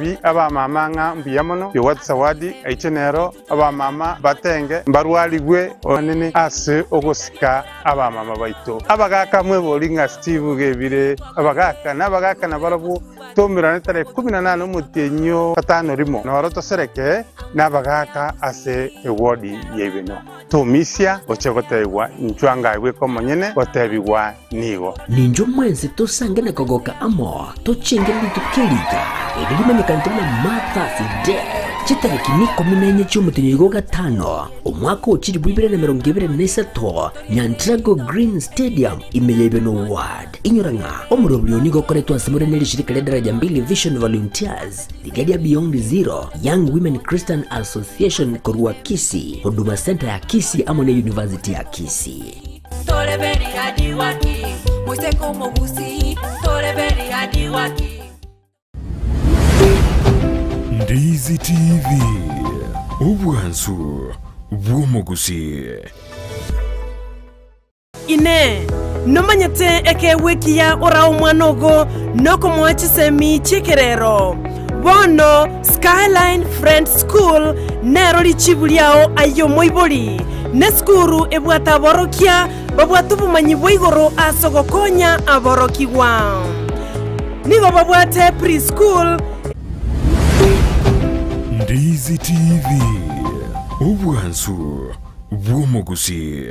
Bi abamama ng'a mbuya mono Yowati Zawadi aiche nero abamama batenge mbarwarigwe onene ase ogosika abamama baito. Abagaka mwebori ng'a Steve gebire abagaka na abagaka nabarabwo toumerane tarehe ikomi na nane omotienyi o gatano rimo noro tosereke nabagaka ase ewodi ya Ibeno. Tomisia gochia gotebigwa inchwe anga bweka omonyene gotebigwa nigo. Ninchwe mwensi tosange na kogoka amo, tochenge rituko eriga, erio rimanyekanete buna Martha's Day, chitariki nikomi na enye chi'omotenyo igo gatano, omwaka o chilifu ibere na emerongo ebere na isato, Nyantrago Green Stadium, ime ya Ibeno Ward. Inyora ng'a omorobio oyo nigo okoretwa ase more ne rishirika ria Daraja Mbili Vision Volunteers, riria ria Beyond Zero, Young Women Christian Association korwa Kisii, Huduma Centre ya Kisii amo ne University ya Kisii. Tore very hard working, moiseke omogusii, tore very hard working. Ndizi TV, obwansu bw'omogusii. Inee! Nomanyete ekeegwa ekiya orae omwana ogo nokomoa chisemi chi'ekerero? Bono Skyline Friends School nero richibu riao aye omoibori. Nesukuru ebwate aborokia babwate obomanyi bwa igoro ase ogokonya aborokigwa. Nigo babwate pre-school. Ndizi TV, obwansu bw'omogusii.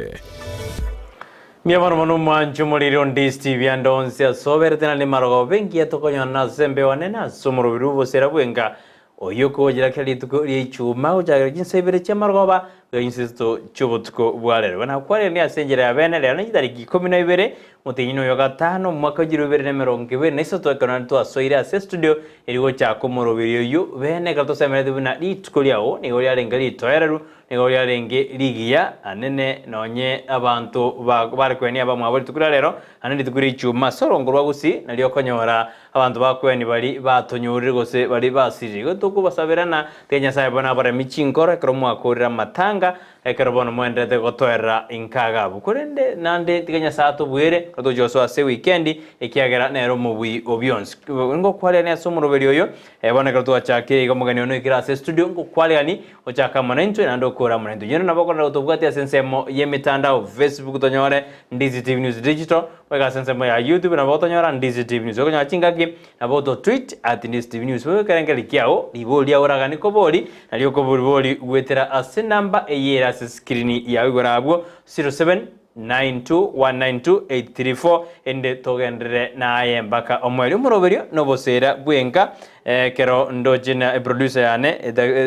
Mbuya mono mono omwanche omoriri onde Steve ande onsi ase oberete naende marogoba engiya tokonyora ase embeo nene ase omorobiri bw'obosera bwenka oyio okogochera kera rituko ria ichuma gochakera chinsa ibere chi'amarogoba goika chinsa isato chi'obotuko bwa rero. Buna nakwarire ase enchera ya bene rero ne chitariki ikomi na ibere omotienyi oyo gatano omwaka o chilifu ibere na emerongo ebere na isato ekero naende twasoire ase estudio erio gochaka omorobiri oyio bene ekero tosemereti buna rituko riao nigo riarenge ritoereru Nigo riarenge rigiya anene nonye abanto bare koenia abamwabo rituko ria rero, naende rituko ria ichuma ase orongo rwa gusii nario okonyora abanto bakoenia baria batonyorire gose baria basirire. Igo tokobasaberana tiga Nyasae bono abaremie chinkoro ekero mwakorire amatanga, ekero bono moenderete gotoerera inka iga abwo. Korende naende tiga Nyasae atobuere ekero togochia gosoa ase ewikendi ekiagera nere omobui o bionsi. Ngokwarerania ase omoroberi oyo, bono ekero twachakire iga omogeni one oikire ase estudio ngokwarerani Gochaka amo naintwe naende okore amo naintwe. Inwe nabo okorenda gotobwatia ase ensemo y'emetandao, Facebook tonyore Ndizi TV News Digital, goika ase ensemo ya YouTube nabo otonyora Ndizi TV News. Okonyora chingaki nabo oto tweet at Ndizi TV News. Bobe ekerengererio kiao, ribori riao oraganie kobori, nario okoboribori goetera ase enamba eye ere ase screen yao igoro abwo 0792192834 ende togenderere naye mpaka omoerio omoroberio noboseera bwenka Ekero ndoche na eproducer yane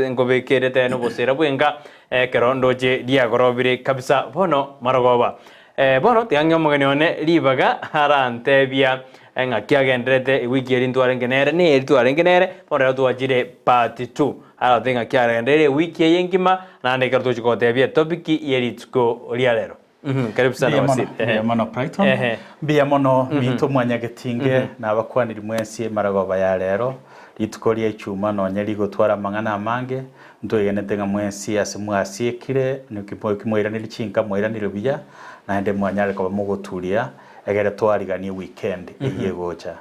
nkobekerete nobosera bwenka ekero ndoche riagorobire kabisa bono marogoba. Bono tiga ng'e omogeni one ribaga arantebia ng'aki agenderete ewiki eria ntwarenge nere na eri twarenge nere bono rero twachire part two aratotebi ng'aki agenderere ewiki eye engima naende ekero togochia gotebia etopic ye rituko ria rero. Karibu sana Mbuya mono, Wasili. mbuya mono Brighton. Ehe. Mbuya mono minto mwanyagetinge nabakwaniri mwensi emaragoba ya rero, rituko ria ichuma nonye rigotwara amang'ana amange, ntwegenete ng'a mwensi ase mwasiekire naki mwairanire chinka mwairanire buya, naende mwanyare koba mogoturia egere twariganie weekend eyio egocha.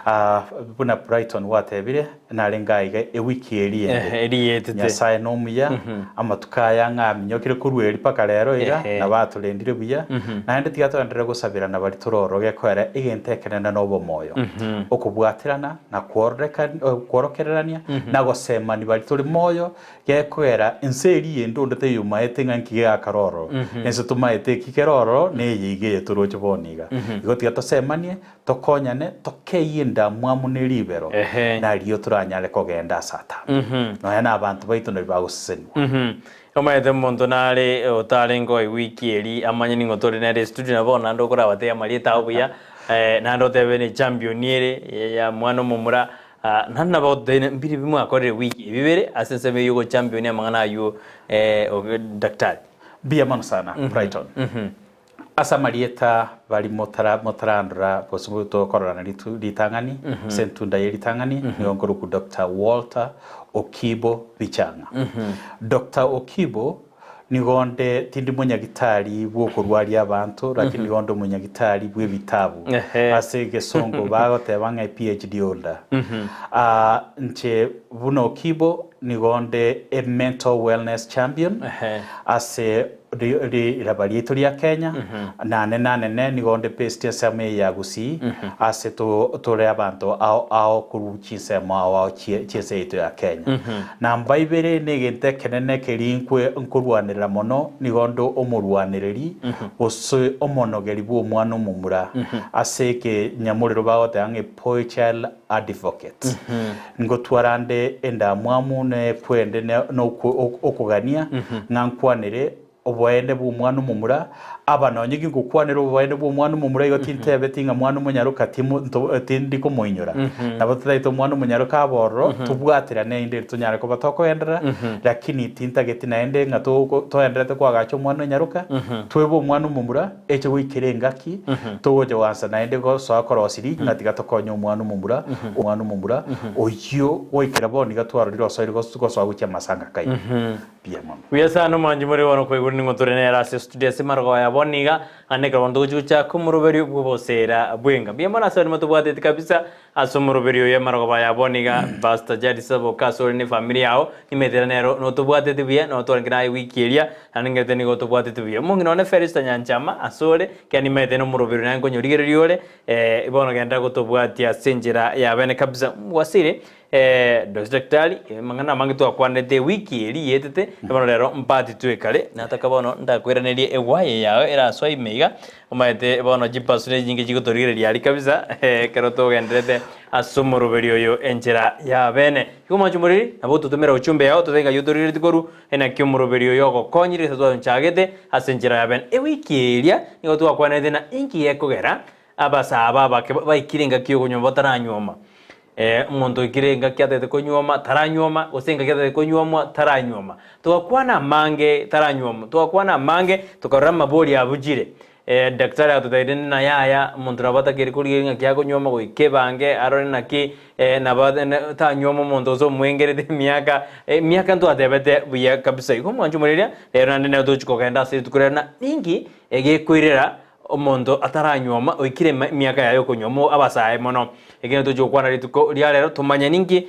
Ah, buna Brighton gwatebire, Narenge aiga ewiki eria ende. Ehe, eria etete. Nyasae nomuya, amatuko aya ng'a aminyokire korwa erio mpaka rero iga, nabo atorendire buya, naende tiga togenderere gosabirana baria tore ororo gekoera egento ekenene na obomoyo, okobwaterana, na kwororeka kworokererania, na gosemania baria tore moyo, gekoera ense eria ende onde taiyo omaete ng'a nki gegakara ororo. Ense tomaete eki kere ororo, neye iga eye toroche bono iga. Igo tiga tosemanie, Tokonyane, tokeyie endamwamu ne ribero, Ehe. nario toranyare kogenda ase atambe. Nonya nabanto baito nario bagosesenigwa. Omanyete omonto nare otarenge oo ewiki eri amanye ning'o tore nere estudio na bono naende okorabatebia amarieta ao buya naende otebe ne champion ere ya mwana omomura naende nabo ogototebi mbiri bimwakorire ewiki ebi bibere ase ensemo eywo ogochampionia amang'ana aywo daktari. Mbuya mono sana Brighton. Ase amarieta baria motara motarandora gose tokororana ritu ritang'ani, ase entunda ye ritang'ani, nigo nkorokwa Doctor Walter Okibo Bichang'a. Doctor Okibo Nigo onde tindi monyagitari bw'okorwaria abanto, lakini nigo onde omonyagitari bw'ebitabu. Ase egesongo bagoteba ng'a PhD holder. Ah, inche buna Okibo nigo onde a mental wellness champion ase riraba riaito ria Kenya, nane nanene nigo onde based ensemo eye ya Gusii ase tore abanto ao ao korwa chinsemo ao ao chi'ense yaito ya Kenya. Namba ibere negento ekenene keria nkwe nkorwanerera mono, nigo nde omorwanereri gose omonogeri bw'omwana omomura, ase ekenyamorero bagoteba ng'a a boy child advocate. Ngotwara nde endamwamu na ekwende na okogania ng'a nkwanere oboene bw'omwana omomura, aba nonye gingokwanera oboene bw'omwana omomura igo tintebeti ng'a mwana omonyaroka timo nto tindi komoinyora. Nabo totaete omwana omonyaroka abe ororo, tobwaterane inde eri tonyare koba tokogenderera, lakini tintageti naende ng'a toko toenderete koagacha omwana onyaroka, twebe omwana omomura, eche goikera engaki, togocha goansa naende gosoa korosia ri ng'a tiga tokonye omwana omomura, omwana omomura, oyio goikera bono iga twarorire osoire gosoa gochia amasanga kai. Mbuya mono. Buya sana omwanchi more bono koigure ning'o tore nere ase estudio ase marogoba ya bono iga naende ekero bono togochi gochaka omoroberio bw'oboseera bwenga. Mbuya mono ase barimo tobwateti kabisa ase omoroberio oyo emarogoba ya bono iga Pastor Jadi Saboka ase ore ne efamiri yao nimanyete ere nero notobwateti buya nabo twarenge naye ewiki eria naende ngerete nigo otobwateti buya. Omong'ina one Felista Nyanchama ase ore ekiagera nimanyete nomoroberio naye nkonyorigereria ore bono genderera gotobwatia ase enchera ya bene kabisa. Wasire Dosi daktari, amang'ana amange twakwanete ewiki eria yetete, bono rero mpati twekare, nataka bono ndakoiranerie egwaye yao erasoe ime iga, omanyete bono chipasu ne chinyinge chigotorigereria aria kabisa, ekero togenderete ase omoroberi oyo enchera ya bene. Igo omwanchi omoriri, nabo ototomera uchumbe yao totebe ng'ai otorigeretie korwa, enaki omoroberi oyo ogokonyire gose twanchagete ase enchera ya bene. Ewiki eria nigo twakwanete na inki gekogera abasaaba abake baikire engaki yokonywa bataranyuoma. Omonto oikire engaki atagete konyuoma, taranyuoma, gose engaki atagete konyuomwa, taranyuoma. Togakwana amange taranyuomwa, togakwana amange tokarora amabori abuchire. Daktari agatotebi rende naye aya, omonto nabo atakeire korigereria ng'aki akonyuoma goika ebange arore naki nabo tanyuoma omonto gose omwengerete emiaka, emiaka ntwatebete buya kabisa. Igo omwancho omoreria, rero naende nero togochia kogenda ase rituko riaye na ninki egekoirera Omonto ataranyuoma oikire emiaka yaye y'okonyuoma abasae mono. Ekero tochia gokwana rituko ria rero tomanye ninki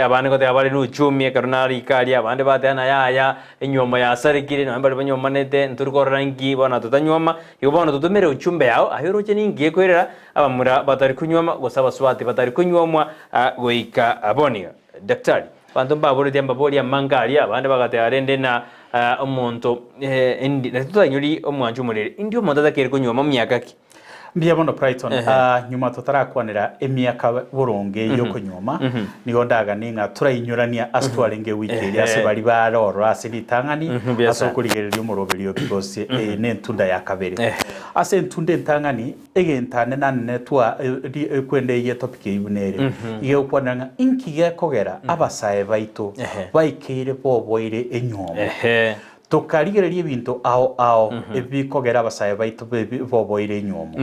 abande ngoteba bare nochumi ekero narika aria abande bateba na yaya enyuomo yasarekire nonye baria banyuomanete ntori korora inki bono totanyuoma. Igo bono totomere uchumbe yao aye oroche ninki ekoirera abamura batari konyuoma gose abasubati batari konyuomwa goika bono iga. Daktari. Abanto mbaboretie amabori amange aria, abande bagateba rende na omonto indi na totanyori omwancho omorere, indi omonto atakeire konyuoma miaka ki? Mbuya mono Brighton, nyuma totarakwanera emiaka boronge y'okonyuoma, nigo ndaganie ng'a torainyorania ase twarenge ewiki eria ase baria bare ororo ase ritang'ani ase okorigereria omoroberio because eye nentunda ya kabere. Ase entunda entang'ani Egento ane nanene twa kwenda eyio etopic eyio buna ere, iga egokwanera ng'a inki gekogera abasae baito baikeire boboire enywomo. Tokarigereria ebinto ao ao ebikogera abasae baito boboire enywomo.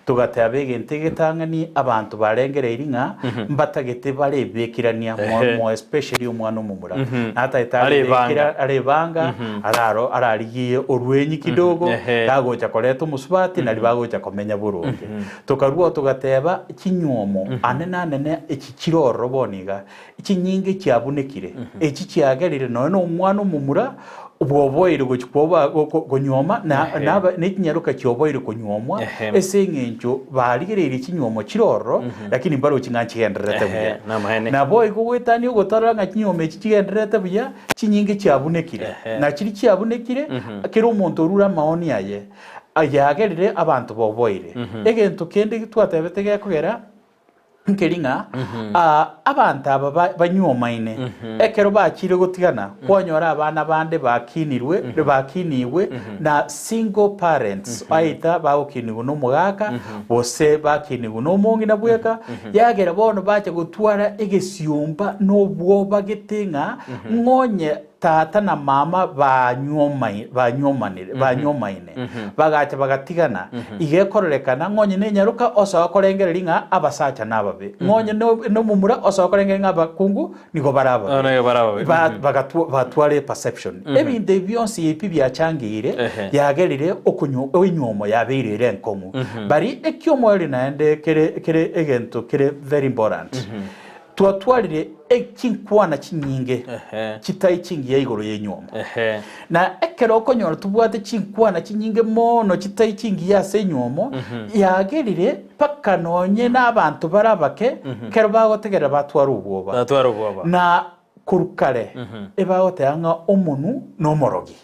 Togateba egento egetang'ani abanto barengereiri ng'a mbatagete barebekirania more especially omwana omomura. Natagete arebekira arebanga araro ararigie orwenyi kidogo gagocha koreta omosubati nari bagocha komenya boronge. Tokarua togateba chinywomo ane na anene echi chire ororo bono iga, chinyinge chiabunekire, echi chiagerire nonya na omwana omomura bwoboire gochi kwoba konywoma na naba ne chinyaroka chioboire konywomwa ase eng'encho barigereirie chinywomo chire ororo lakini mbarochi ng'a nchigendererete buya. Naboigo goetania ogotarora ng'a chinywomo echi chigendererete buya, chinyinge chiabunekire, na chiria chiabunekire, kera omonto orure amaoni aye, yagerire abanto boboire. Egento kende twatebete gekogera, nkeri ng'a abanto aba banywomaine, ekero bachire gotigana, kwanyora abana bande bakinirwe, bakinigwe na single parents, aita bagokinigwa na omogaka, gose bakinigwe na omong'ina bweka, yagera bono bacha gotwara egesiomba na obwoba gete ng'a ng'onye. tata na mama banywomai banywomanire banywomaine bagacha bagatigana iga ekororekana ng'a onye na enyaroka osoa korengereria ng'a abasacha nababe ng'a onye no na omomura osoa korengereria ng'a abakungu nigo bare Oh, ababe nigo bare ababe. Ba bagatwa batwara eperception ebinto ebi bionsi ebi biachangeire yagerire okonyu enywomo yabeire ere enkong'u bari ekiomoerio naende kere kere egento kere very important Twatwarire chinkwana chinyinge chitai chingiya igoro y'enyuomo. Na ekero okonyora tobwate chinkwana chinyinge mono chitai chingiya ase enyuomo, yagerire mpaka nonye nabanto bare abake ekero bagotegerera batwara obwoba. Na korwa kare ebagoteba ng'a omonu nomorogi.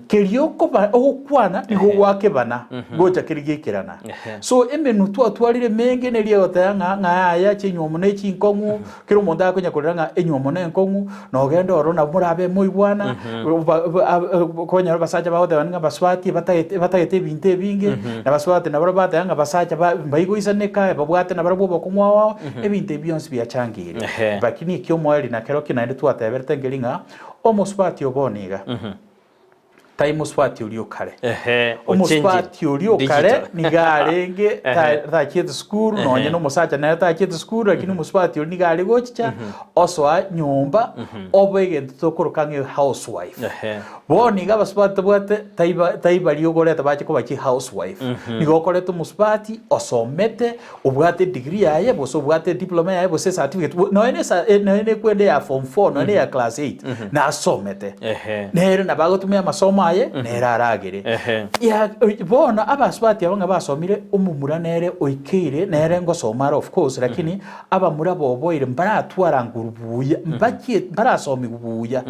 Keria okoba ogokwana nigo gwakebana gocha keria giekerana. So emenwa twatwarire emenge neria egoteba ng'a ng'a yaya chinywomo ne chinkong'u, kera omonto akonya korera ng'a enywomo ne enkong'u, nogenda ororo nabo morabe moigwana, ba- ba- ab- okonyora abasacha bagoteba ng'a baswati batagete batagete ebinto ebinge, na baswati nabarabwo bateba ng'a basacha ba mbaigoisaneka, babwate nabarabwo obokong'u ao ao, ebinto ebi bionsi biachangire. Lakini ekiomoerio nakerokio naende twateberete nkeri ng'a Omosubati o bono iga, tai mosubati oria o kare. Ehe, ochenjire. Omosubati oria o kare Digital. nigo arenge ta- Ehe. tachiete sukuru, nonye na omosacha nere tachiete sukuru, lakini omosubati oria nigo are gochicha, osoa nyomba, obe egento tokoroka ng'a housewife. Ehe. Bono iga abasubati tobwate taiba taibaria okoreta bache koba chihousewife. Nigo okoreta omosubati osomete, Obwate edegree yaye, gose obwate ediploma yaye, gose ecertificate, bo- nonya na esa nonya na ekwende ya form four, nonya na eya class eight, nasomete. Ehe. Nere nabo agotumia amasomo aye, nere aragere. Ehe. Ya bono abasubati aba ng'a basomire, omomura nere oikeire, nere ngosoma are of course, lakini abamura boboire mbaratwara nguru buya, mbachie mbarasomigwa buya,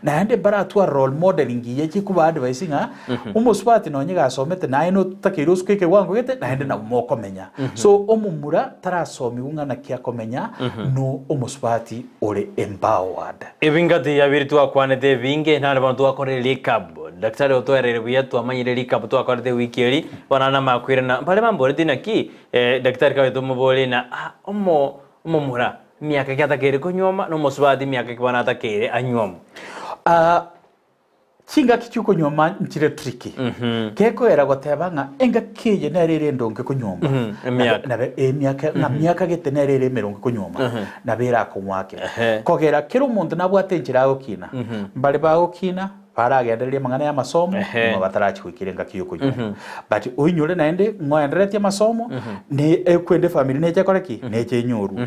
naende mbaratwara role modeling engiya chikoba advice ng'a, omosubati nonye gasomete naye notakeire osuke ekewango gete, naende nabo mokomenya. So omomura tarasomigwe ng'a naki akomenya no omosubati ore empowered. Ebingati yabiri twakwanete ebinge naende bono twakorire recap. Daktari otoereire buya twamanyire recap twakorete ewiki eri bono naende namakwirana mbare bamboreti naki daktari kabe tomoborie na ah omo omomura miaka ki atakeire konyuoma na omosubati miaka ki bono atakeire anyuomwe. Chingaki chi'okonyuoma nchire tricky. Gekoera goteba ng'a engaki eye nere ere endonge konyuoma. Emiaka. Nabe emiaka ng'a miaka gete nere ere emeronge konyuoma. Nabo erakong'wake. Kogera kera omonto nabwate enchera agokina. Mbare bagokina baragendererie amang'ana y'amasomo nyuma batarachi goikera engaki y'okonyuoma. But oinyore naende ng'oenderetie amasomo ne ekwende efamiri neche ekore ki? Neche enyorwe.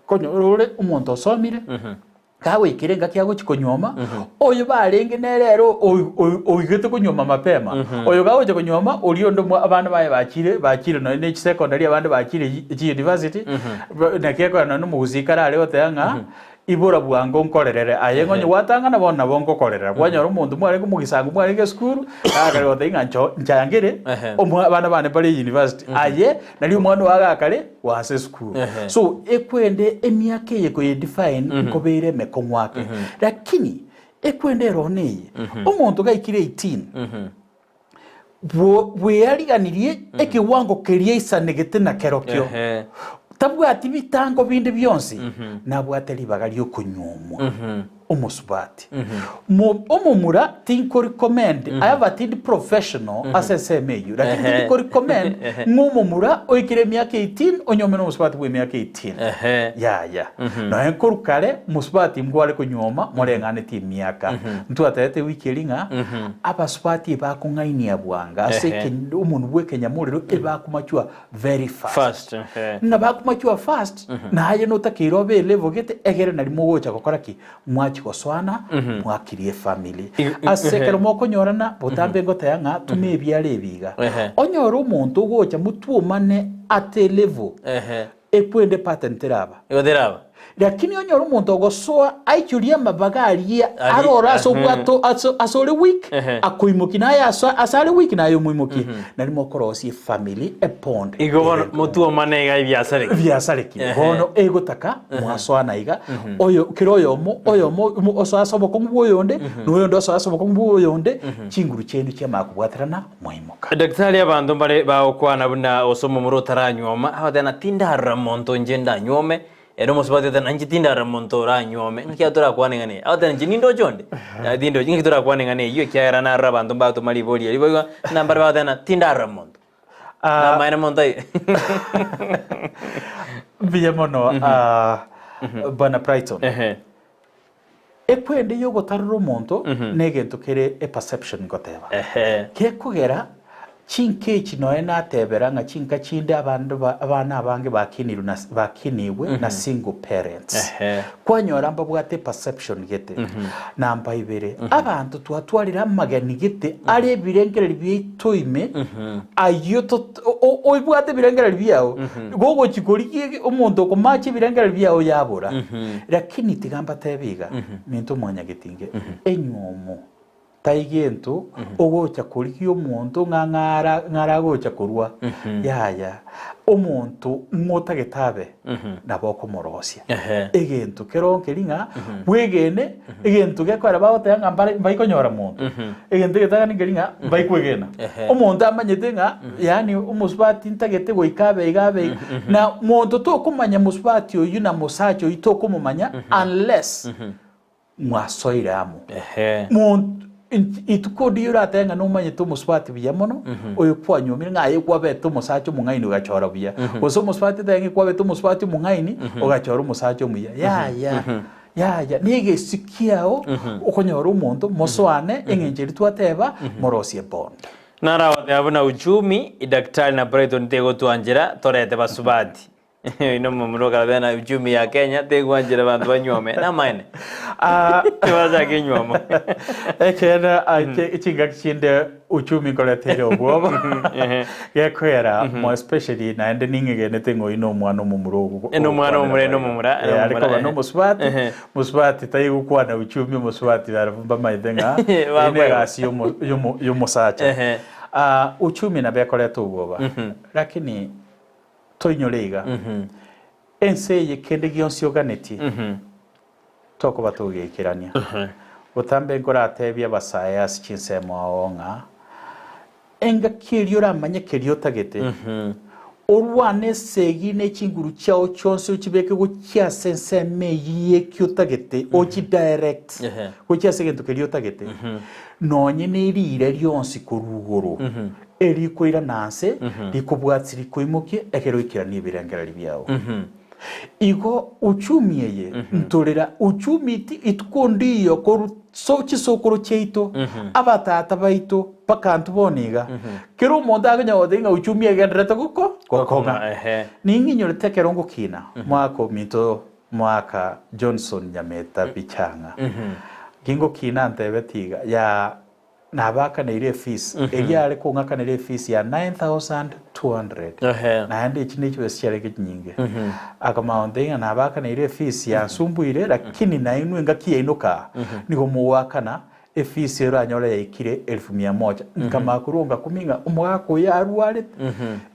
Konyora ore omonto osomire. Kagoikera engaki agochia konyuoma, oyo barenge nere ere oigete konyuoma mapema, oyo kagocha konyuoma, oria onde abana baye bachire bachire nonye ne chisecondary abande bachire chiuniversity, naki ekogera nonye na omogusii kare are goteba ng'a ibora bwango nkorerere, aye ng'a onye gwatang'ana bono nabo nkokorerera. Kwanyora omonto mwarenge omogisango mwarenge esukuru, gakare goteba ng'a ncho nchangere abana bane bare university, aye Nario omwana oo agakare goansa esukuru. So ekwende emiaka eye koye define nkobeire emekong'u ake. Lakini ekwende ero neye, omonto gaikire 18 bwo bweariganirie ekewango keria aisanegete nakerokio, tabwati bitango binde bionsi, nabwate ribaga riokonyuomwa. Omosubati. Mo- Omomura tinkorecommend, I have a tindi professional ase ensemo eyio, lakini Ehe. tinkorecommend ng'a omomura oikire emiaka 18 onyuome na omosubati bwa emiaka 18. Ehe. Yaya. Nonya nkorwa kare omosubati mbware konyuoma moreng'anetie emiaka. Ntwatebete ewiki eria ng'a abasubati ebakong'ainia bwango ase Ehe. eke- omonwe bwa ekenyamorero ebakomachua very fast. Fast, ehe. Ng'a bakomachua fast, naye notakeire obe elevel gete egere nari mogocha gokora ki? Mwachia gosoana, mwakirie efamily. Ase ekero mokonyorana, botambe ngoteba ng'a tuma ebiara ebi iga. Ehe. Onyore omonto ogocha motwomane ate elevel, Ehe. ekwende pattern teraba. Igo teraba. Lakini onyore omonto ogosoa aichorie amabaga aria Aria, arore ase ehe. obwato ase ase ore weak Ehe. akoimokia naye ase ase are weak naye omoimokie nari mokorosia efamily ebond Igo bono ere motwomane iga ebiasara eki. ebiasara eki Ehe. bono egotaka mwasoana iga oyo kera oyomo oyomo omo- osoa ase obokong'u bwa oyonde na oyonde osoa ase obokong'u bwa oyonde chinguru chiaino chiamanya kobwaterana mwaimoka. Daktari abanto mbare bagokwana buna gose omomura otaranywoma agoteba na tindarora monto inche ndanyuome. Ere omosubati oteba, Inche tindarora monto oranyuome, ng'aki atorakwane ng'a neye? Agoteba, Inche nindoche onde? Yaya tindochi, ng'aki torakwane ng'a neyio, ekiagera narora abanto mbatoma ribori eri boigo, ng'a mbare bagoteba ng'a tindarora monto. Namaene monto aye. Mbuya mono Bwana Brighton. Ehe. Ekwende y'ogotarora omonto negento kere eperception ngoteba. Ehe. Gekogera chinka echi noe natebera ng'a chinka chinde abande ba abana abange bakinirwe na bakinigwe na single parents. Ehe. Kwanyora mbabwate eperception gete. Namba ibere, abanto twatwarire amageni gete are ebirengererio biaito ime, ayio tot o- o- oibwate ebirengererio biao, gogochi korigia ege omonto okomatch ebirengererio biao yabora. Lakini tiga mbatebie iga, minto mwanyagetinge, enywomo tai gento ogocha korigia omonto ng'a ng'ara ng'aragocha korwa, yaya, omonto ng'otagete abe, nabo okomorosia. Ehe. Egento kero nkeri ng'a bwegene, egento gekogera bagoteba ng'a mbare mbaikonyora monto, egento egetang'ani nkeri ng'a mbaikwegena. Ehe. Omonto amanyete ng'a yaani omosubati ntagete goika abe iga abe iga, na monto tokomanya mosubati oyio na mosacha oyio tokomomanya unless mwasoire amo. Ehe. Monto int- ituko riria oratebe ng'a nomanyete omosubati buya mono, oyo kwanyuomire ng'a aye kwabete omosacha omong'aini ogachora buya, gose omosubati otebe ng'a kwabete omosubati omong'aini ogachora omosacha omuya, yaya, yaya, na egesio kiao okonyora omonto mosoane eng'encho eria twateba morosie bond. Naragoteba buna uchumi, daktari na Brighton tegotwanchera torete basubati. Oyo nomomura okarabe na uchumi ya Kenya tegwanchera abanto banywome. Namaene. Tibachake enywomo. Ekeene ake chingaki chinde uchumi nkoreteire obwoba gekoera mo especially naende ning'egenete ng'a oyio nomwana omomura ogo- Eh, nomwana omomura, eh, nomomura, Eh, are nomomura, koba eh. nomosubati Ehe. mosubati taigokwana uchumi omosubati barabwo mbamaete ng'a eyio Bakweba. negasi yomo- yomo- yomosacha Ehe. Ah, uchumi nabo ekoreta obwoba lakini Toinyore iga, ense eye kende gionsi oganetie, tokoba togeikerania. Botambe nkoratebie abasae ase chinsemo ao ng'a engaki eria oramanye keria otagete, orwane esegi ne chinguru chiao chionsi ochibeke gochia ase ensemo eyio y'eki otagete, ochidirect gochia ase egento keria otagete, nonye ne riire rionsi korwa igoro. Erikoirana nse, rikobwatia rikoimokie, ekero oikeranie ebirengererio biao. Igo uchumi eye ntorera uchumi ti ituko ndiyo koru so chisokoro chiaito abatata baito mpaka intwe bono iga. Kera omonto akonya goteba ng'a uchumi egendererete goko gokong'a. Ehe. Ning'inyorete ekero ngokina mwaka ominto mwaka Johnson Nyameta Bichang'a. Gingokina ntebeti iga yaa Nabaakaneire efees, eria are kong'akanera efees ya 9200 Ehe. naende echi ne chibesa chiarenge chinyinge. Akamanya gontebia ng'a nabaakaneire efees yansumbuire lakini nainwe engaki yaino kaa nigo mogoakana efees eranyore yaikire elfu mia moja. Nkamanya korwa ngakumia ng'a omogaka oyo arwarete,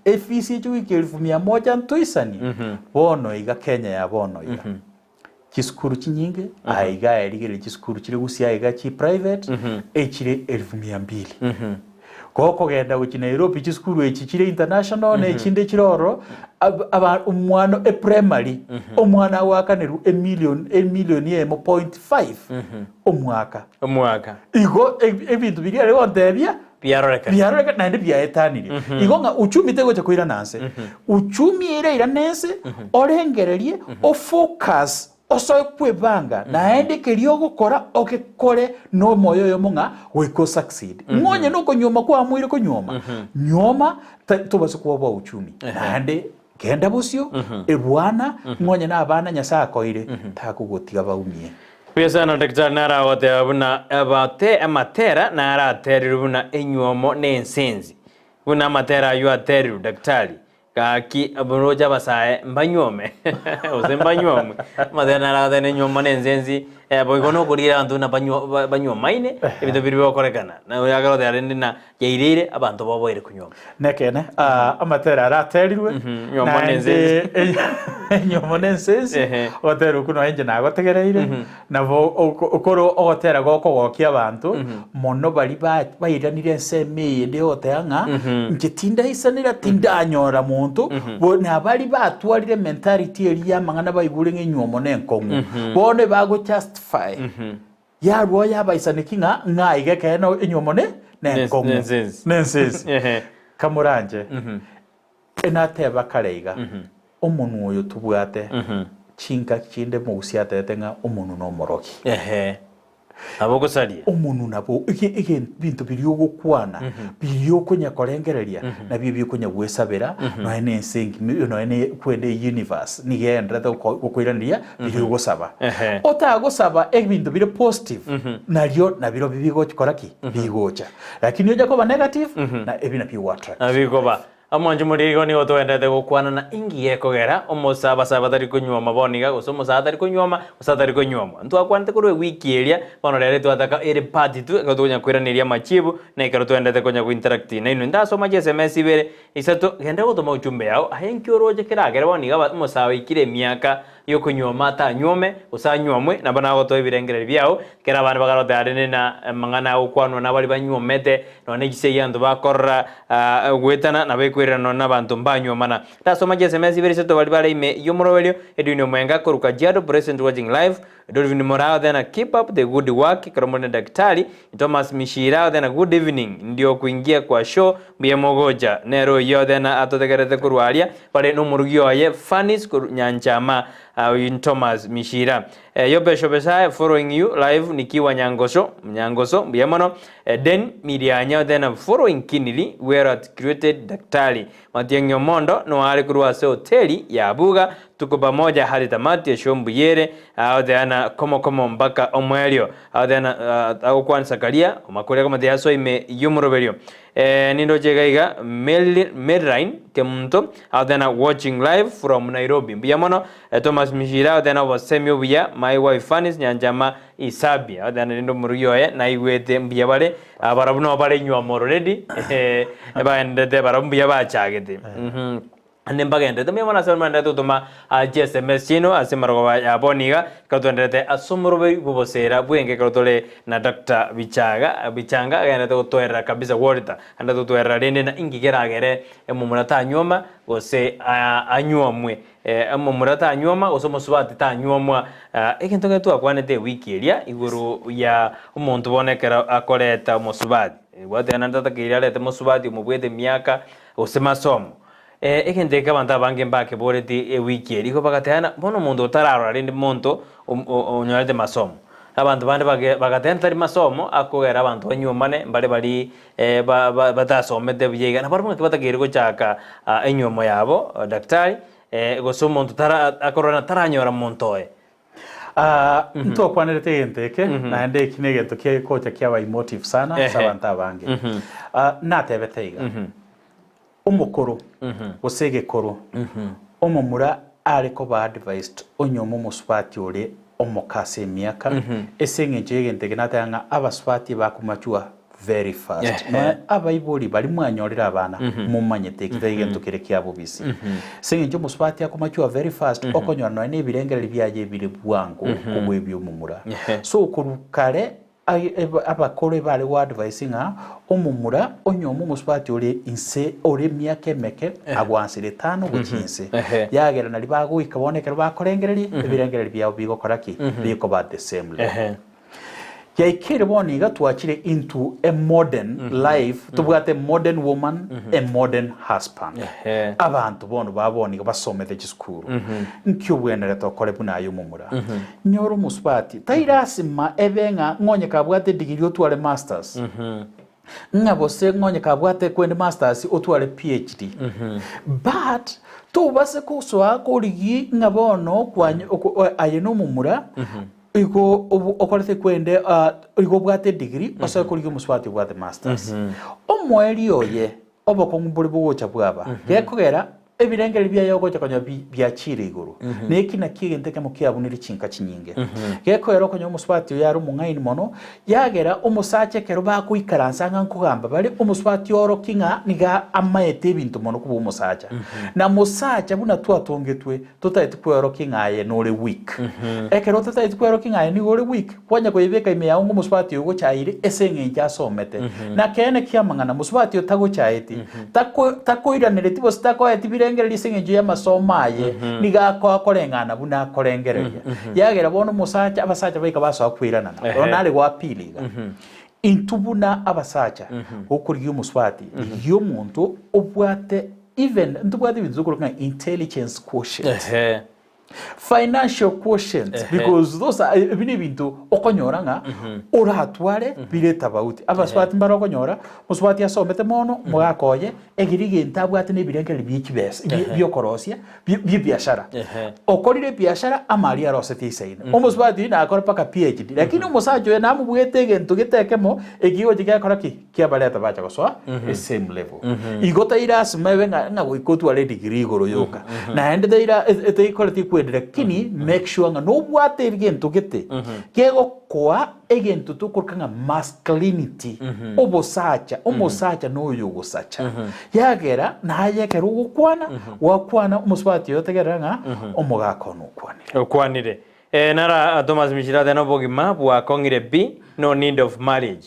efees echi goika elfu mia moja ntoisanie? Bono iga Kenya ya bono iga. Chisukuru chinyinge aiga aye rigereria chisukuru chire gusii aiga chi private echire elfu mia mbili. Gokogenda gochia Nairobi chisukuru echi chire international na echinde chire ororo ab- aba omwana e primary omwana agoakanerwa emillion emillion eyemo point five omwaka. Omwaka. Igo ebi- ebinto biria are gontebia Biarorekana. biarorekana naende biaetanirie. Igo ng'a uchumi tegocha koirana nse. Uchumi ere irane nse, orengererie, ofocus, osoe kwebanga, naende keria ogokora ogekore nomoyo oyomo ng'a goika osucceed. Ng'a onye nokonyuoma kwamoire konyuoma, nyuoma ta tobase kwoboa uchumi. Naende genda bosio, erwana, ng'a onye na abana Nyasae akoire, takogotiga baumie. Buya sana Daktari naragoteba buna abate amatera naraterirwe buna enywomo na ensenzi. Buna amatera aywo aterirwe Daktari, gaki roche abasae mbanywome gose mbanywomwe. Amatera naragoteba na enywomo na ensenzi. Eh, boigo nokorigia abanto buna banywa ba- banywomaine, ebinto biria bigokorekana. Na oyo akarotera rende na yaireire abanto baboire konywoma. Nekeene, ah, amatera araterirwe, Nywomo na naende enyomo na ensensi, Ehe. ogotera okwo nonya inche nagotegereire, nabo oko- okoro ogotera gokogokia abanto, mono baria ba- bairanire ensemo eyende ogoteba ng'a, inche tindaisanera, tindanyora monto, bo nabaria batwarire mentality eria y'amang'ana baigure ng'a enywomo na enkong'u, bono ebago justify, yarwa oyabaisaneki ng'a ng'a iga ekeene enywomo ne nenkong'u, Nensensi. nensensi. Ehe. Kamoranche, enateba kare iga, omonwa oyo tobwate, chingaki chinde mogusia atebete ng'a omonwa nomorogi. Ehe. Nabo ogosaria. Omonwa nabo ege- ege- ebinto biria ogokwana, biria okonya korengereria, nabio ebiokonya gwesabera, nonya na ense engima nonya na kwenda euniverse nigo egendererete goko- gokoiraneria biria ogosaba. Ehe. Otagosaba ebinto bire positive, nario nabirobio bigochi kora ki? Bigocha. Lakini onya koba negative, na ebi nabio ogo attract. Nabio bikoba. Omwancho morigo nigo togenderete gokwana inki gekogera omosa abasae batari konywoma bono iga gose omosae atari konywoma gose atari konywomwa. Ntwakwanete korwa ewiki eria, bono rero twataka ere part two ekero tokonya koiraneria amachibu na ekero togenderete konya go interact nainwe. Ndasoma chi sms ibere, isato, genda gotoma ujumbe yao aye inki oroche keragere bono iga omosae oikire emiaka yokonywoma atanywome gose anywomwe nabo nagotoa ebirengererio biao, ekero abande bakarotera rende na amang'ana agokwanwa nabaria banywomete Nonya ne chisegi abanto bakorora goetana, nabo ekoirana nonya nabanto mbanywomana. Ndasoma chiSMS ibere isato baria bare ime y'omoroberio, Edwin Omwenga korwa Kajiado present watching live, Dolphin Moraa othena keep up the good work ekero more na daktari, Thomas Mishira othena good evening ndio kuingia kwa show mbuya mogocha, nere oyio othena atotegerete korwa aria bare nomorugi oye Fanis korwa Nyanchama, oyio Thomas Mishira. Yope Shobesae following you live nikiwa Nyangoso, Nyangoso mbuya mono. Den Mirianya then following keenly where at created Daktari Matiang'i Omondo no are korwa ase hoteli ya Buga tuko pamoja hadi tamati esho mbuyere aoteana komo komo mpaka omoerio aoteana agokwana Sakaria omakori akomatia asoa ime y'omoroberio Nindoche iga iga Maryline Kemunto aoteana watching live from Nairobi mbuya mono Thomas Mishira aoteana obosemi obuya my wife Fanis Nyanchama Isabi aoteana rende omorugi oye naigwete mbuya bare barabwo nabo bare nyuoma already baendete barabwo mbuya bachagete. Naende mbagenderete mbuya mono ase baria bagenderete gotoma chiSMS chiaino ase amarogoba ya bono iga, ekero twenderete ase omoroberi bw'oboseera bw'enka ekero tore na Doctor Bichaga, Bichanga agenderete gotoerera kabisa Walter, agenderete gotoerera rende na inki keragere omomura tanyuoma gose anyuomwe, omomura tanyuoma gose omosubati tanyuomwa. Egento ekero twakwanete ewiki eria igoro ya omonto bono ekero akoreta omosubati, gwateba naende tatakeire arete mosubati omobwete emiaka gose masomo. Egento eke abanto abange mbakeboreti ewiki eria, igo bagateana, bono omonto otararora rende monto onyorete masomo. Abanto bande bagateana tari masomo akogera abanto banyuomane, mbare baria batasomete buya iga, nabarabwo ng'aki batakeire gochaka enyuomo yabo daktari, gose omonto tara akorora taranyora monto oye. Ntwakwanerete egento eke, naende eki negento kegocha kiaba emotive sana ase abanto abange. Natebete iga, omokoro gose egekoro, omomura are koba advised onyuome omosubati ore omoke ase emiaka, ase eng'encho y'egento eke nateba ng'a abasubati ebakomachua very fast. Nonya abaibori baria mwanyorire abana momanyete eki tari gento kere kia bobisi. Ase eng'encho omosubati akomachua very fast okonyora nonya na ebirengererio biaye ebire bwango kobua ebia omomura. So korwa kare abakoro ebare go advise ng'a omomura onyuome omosubati ore inse ore emiaka emeke agwansire etano gochia inse. Yagera naria bagoika bono ekero bakorengereria ebirengererio biabo bigokora ki? Bikoba the same level. Yaikeire bono iga twachire into a modern life, tobwate a modern woman, a modern husband. Ehe. Abanto bono ba bono iga basomete chisukuru. Nki obwenerete okore buna aye omomura? Nyora omosubati, tai lasima ebe ng'a ng'onye kabwate edigiri otware masters, ng'a gose ng'onye kabwate kwende masters otware PhD. But tobase kosoa korigia ng'a bono kwany- oko- aye nomomura, Igo okorete kwende igo obwate edegree osoe korigia omosubati obwate masters. Omoerio oye obokong'u mbore bogocha bwaba gekogera. Ebirengererio biaye ogocha konya biachiire igoro, na eki nakio egento ekemo kiabunire chinka chinyinge. Gekoera okonya omosubati oyo are omong'aini mono, yagera omosacha ekero bagoikaransa ng'a nkogamba bare, omosubati oorokie ng'a nigo amaete ebinto mono kobua omosacha. Na mosacha buna twatongetwe, totageti kweorokia ng'a aye nore weak. Ekero ototageti kweorokia ng'a aye nigo ore weak, Kwanya koyebeka ime yao ng'a omosubati oyo ogochaire ase engencho asomete. Na keene ki'amang'ana, mosubati oyo tagochaeti, tako- takoiranereti gose takoeti birengererio ase engencho y'amasomo aye, nigo akoa koreng'ana buna akorengereria. Yagera bono omosacha, abasacha baika basoa koiranana. Bono nare goappeal iga. Intwe buna abasacha, gokorigia omosubati, rigia omonto obwate even, ntobwate ebinto tokoroka ng'a intelligence quotient. Financial quotient because those are ebi ne ebinto okonyora ng'a oratware bire tabauti. Abasubati mbare okonyora, mosubati asomete mono, omogaka oye, egere egento abwate na ebirengererio bie chibesa bie biokorosia bie bie ebiashara. Okorire ebiashara amari arosetie isaine. Omosubati oyio nakore mpaka PhD, lakini omosacha oyo namobwete egento gete ekemo, eki gochia gekora ki? Kiabareta bacha gosoa esame level. Igo tai lasima ebe ng'a ng'a goika otware edegree igoro yoka. Naende tai la teikoreti kwende lakini make sure ng'a nobwate egento gete kegokoa egento tokoroka ng'a masculinity, obosacha, omosacha noyo ogosacha. Yagera naye ekero ogokwana, gwakwana omosubati oyo otegerera ng'a omogaka one okwanire. Okwanire. Nara Thomas Mishirate nobogima bwakong'ire pi, no need of marriage.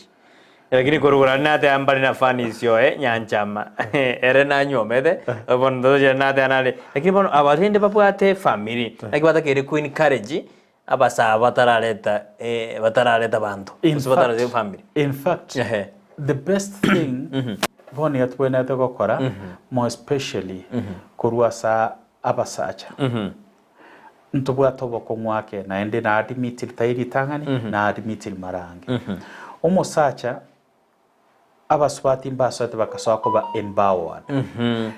Lakini korwa korwa nateba mbare na furnace oye nyanchama ere nanyuomete bono ntochire nateba nare lakini bono aba rende babwate efamiri naki batakeire ko encourage abasae batarareta batarareta abanto In gose batarareta fact, efamiri. in fact, Ehe. the best thing bono iga tobwenerete gokora more especially korwa asa abasacha Ntobwate obokong'u ake, naende na admitiri tai ritang'ani, na admitiri mara ange. Omosacha, abasubati mbasoete bakasoa koba empowered.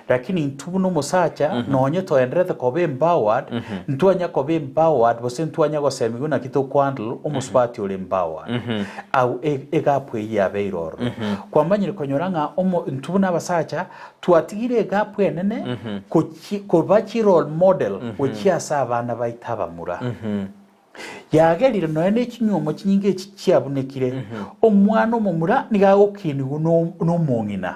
Lakini intwe buna omosacha, nonye toenderete koba empowered, ntwanya koba empowered gose ntwanya gosemigwa naki tokohandle omosubati ore empowered. Au e- egap eyio yabeire ororo. Kwamanyire konyora ng'a omo intwe buna abasacha, Twatigire egapu enene gochi koba chi role model gochia ase abana baito abamura. Yagerire nonya ne chinywomo chinyinge echi chiabunekire, omwana omomura nigo agokinigwa no nomong'ina.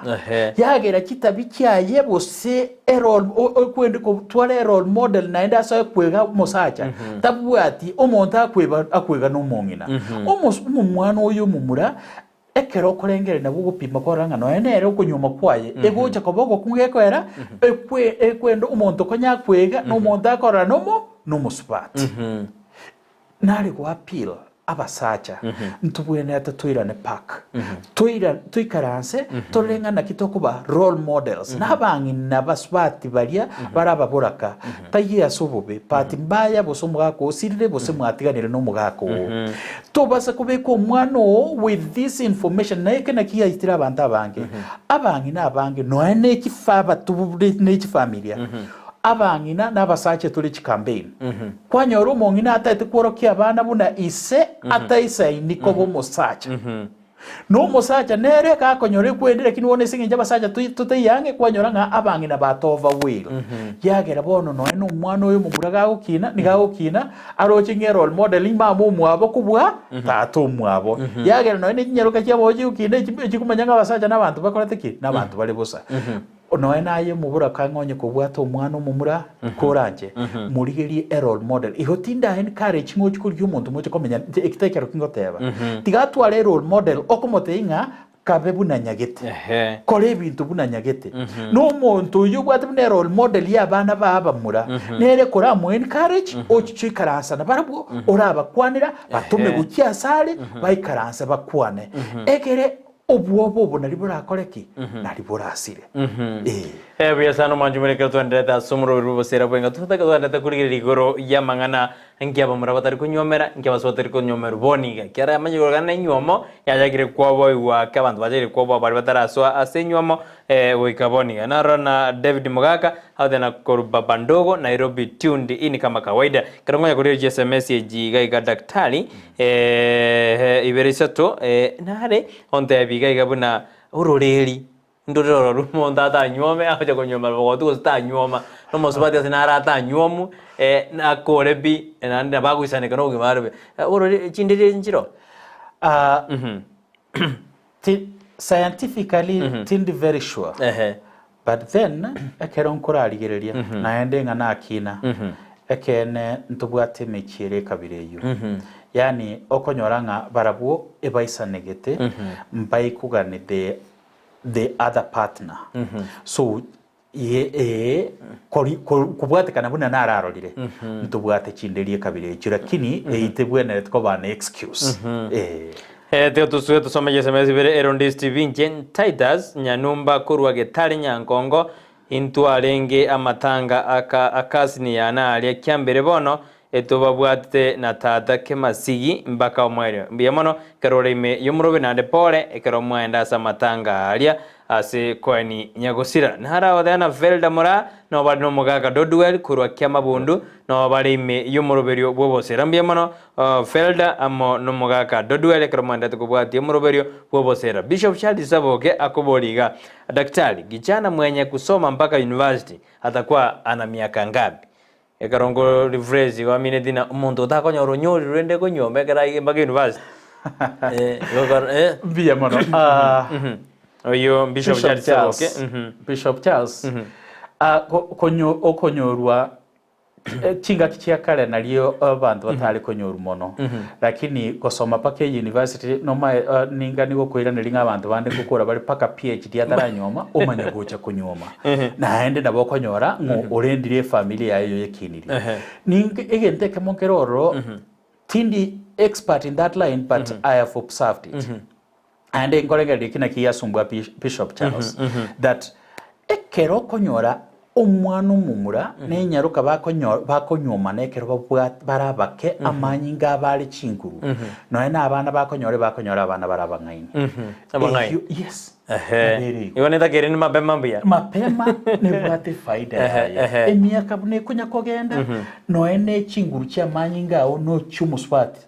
Yagera chitabi chiaye gose erole o- okwende kotwara erole model naende asoe kwega omosacha, tabwati omonto akweba akwega nomong'ina. Omos omomwana oyo omomura Ekero okorengereria nabwo ogopima kwarora ng'a nonya nere okonyuoma kwaye egocha koba ogokong'u gekoera, ekwe ekwenda omonto konya akwega na omonto akorora nomo nomosubati. Nare go appeal abasacha ntobwenerete toirane park, toira toikaranse torore ng'a naki tokoba role models na abang'ina abasubati baria bare ababoraka taiyo ase obobe but mbaya gose omogaka osirire gose mwatiganire na omogaka oo. Tobasa kobeka omwana oo with this information na eke naki yaitire abanto abange. Abang'ina abange nonya ne chifaba ne chifamilia abang'ina na abasacha tore chicampaign. Kwanyora omong'ina ataete kworokia abana buna ise ataisaini koba omosacha. Na omosacha nere gakonyora ekwende lakini bono ase eng'encho abasacha totaiyo ang'e kwanyora ng'a abang'ina batova will. Yagera bono nonya na omwana oyo omomura gagokina nigo agokina aroche ng'a erole model mama omwabo kobua tata omwabo. Yagera nonya na chinyaroka chiabo chigokina echikomanya ng'a abasacha na abanto bakorete ki? Na abanto bare bosa. Nonya naye omoboraka ng'a onye kobwata omwana omomura koranche, morigerie a role model. Igo tinda encourage ng'a ochie korigia omonto moche komenya eki tekero ki ngoteba. Tiga atware a role model okomotebia ng'a kabe buna nyagete, kora ebinto buna nyagete. Na omonto oyio obwate buna a role model ya abana baye abamura, nere koramo encourage ochiche oikaransa nabarabwo, orabakwanera, batome gochia asare, baikaranse bakwane. Ekere Obwoba obo nari borakore ki? Nari borasire. Ee. Eh, buya sana omwanchi omoreke twenderete ase omoroberi bw'obosera bwenga totake twenderete korigereria igoro y'amang'ana nki abamura batari konywomera nki abasubati batari konywomerwa bono iga ekiagera yamanyire korokana na enywomo yachakire kwoboigwa ake abanto bachakire kwoboa baria batarasoa ase enywomo eh, goika bono iga narora na David Mogaka agote na korwa Baba Ndogo Nairobi tuned in kama kawaida ekero nkonya korigereria chi sms echi iga iga daktari Eeh ibere isato nare ontebi iga iga buna ororeri. Ndore ororu omonto atanyuome agocha konyuoma bogotu gose tanyuoma, na omosubati ase naro atanyuomu, nakore pi, naende nabo agoisaneka na obogima are buya. Orore chindiri echi nchiroo? Ah, ti, scientifically tindi very sure Ehe. but then ekero nkorarigereria naende ng'a nakina ekeene ntobwate emechie ere ekabira eyio yaani okonyora ng'a barabwo ebaisanegete mbaikuganete the other partner so ye ee kori ko kobwatekana buna nararorire ntobwate chinderi ekabira echio lakini eyio tebwenereti koba an excuse eh. Eh, tiga tosuke tosome chisemi ibere ero ndi Steve inche Titus Nyanumba korwa Getare Nyankongo intwarenge amatanga aka akasini yane aria kiambere bono Etobabwatete na tata kemasigi mpaka omoerio. Mbuya mono ekero ore ime y'omorobe naende pore ekero mwaenda ase amatanga aria ase koeni nyagosira. Naro agoteba na Velda Moraa nabo bare nomogaka Dodwell korwa Kiamabundu nabo bare ime y'omoroberio bw'obosera. Mbuya mono Velda amo nomogaka Dodwell ekero mwaendete kobwatia omoroberio bw'obosera. Bishop Charles Saboke akoboria iga, Daktari, kijana mwenye kusoma mpaka university atakuwa ana miaka ngapi? Ekero nko refresh igo amineti ng'a omonto otakonyora onyorire rende konyuoma ekero aige mpaka university. Eh, igo kor eh. Mbuya mono. Ah, Oyio Bishop Bishop Charles Charles. Saboke. Mhm. Bishop Charles. Ah, ko- konyo- okonyorwa eh, chingaki chia kare nario abanto batare konyorwa mono lakini gosoma mpaka e-university noma eh, ninga nigo okoiraneria ng'a abanto bande ngokora bare mpaka PhD ataranyuoma omanye gocha konyuoma Naende nabo okonyora ng'a orendire efamiri yaye eyo yekinirie. Ninki egento ekemo nkere ororo, tindi expert in that line but I have observed it. Naende nkorengereria eki naki giasumbua Bishop Charles, that ekero okonyora omwana omomura na enyaroka bakonyo bakonyuomana ekero babwat bare abake amanyinga abo are chinguru, nonya na abana bakonyora ebakonyora abana bare abang'aini. Abang'aini. Eyio yes. Ehe. Nabo ere igo. Igo netakeire ni mapema mbuya. Mapema nebwate efaida Ehe, yaye. ehe. Emiaka buna ekonya kogenda, noe ne chinguru chi'amanyinga ao nochi'omosubati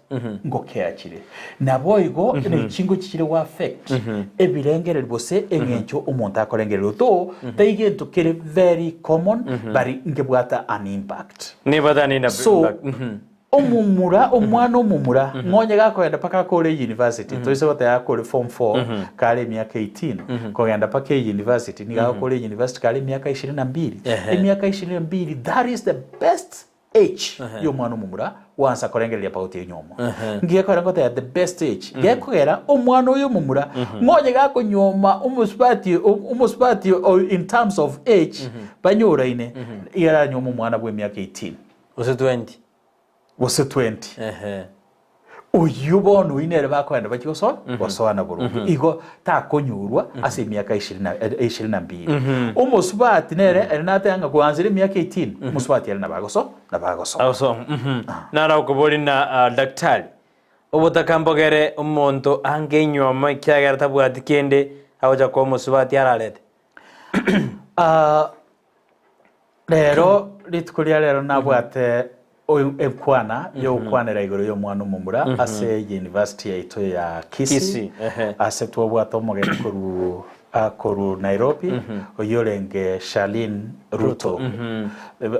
ngokeachire. Naboigo ne chingochi chire go affect ebirengererio gose eng'encho omonto akorengereria. Although taigo gento kere very common but ngebwate an impact. Nebwate an impact. So, Omomura, omwana omomura, ng'onye gakogenda mpaka akore university, toise goteba akore form four kare emiaka 18, kogenda mpaka university, nigo agokora university kare emiaka ishirini na mbili. Emiaka ishirini na mbili, that is the best age ya omwana omomura gwansa korengereria about enywomo. Ngekogera ngoteba the best age, gekogera omwana oyo omomura, ng'onye gakonyuoma omosubati omosubati in terms of age, banyoraine, iga aranyuome omwana bwa emiaka 18. Gose 20. Gose 20. Ehe. Oyio bono oyio nere bakogenda bachie gosoa gosoana boronge. Igo takonyorwa ase emiaka ishirini na eh, ishirini na mbili. Omosubati nere ere nateba ng'a koanzera emiaka 18, omosubati ere nabo agoso nabo agosoa. Agosoma. Mhm. Naro okobori na ah, daktari. Obotaka mbogere omonto ange enywomo ekiagera tabwati kende agocha koa omosubati ararete. Ah, Rero, rituko ria rero nabwate enkwana y'ogokwanera igoro y'omwana omomura ase university yaito ya Kisii, Kisii, ehe. ase twabwate omogeni korwa ah, korwa Nairobi oyio orenge Charlene Ruto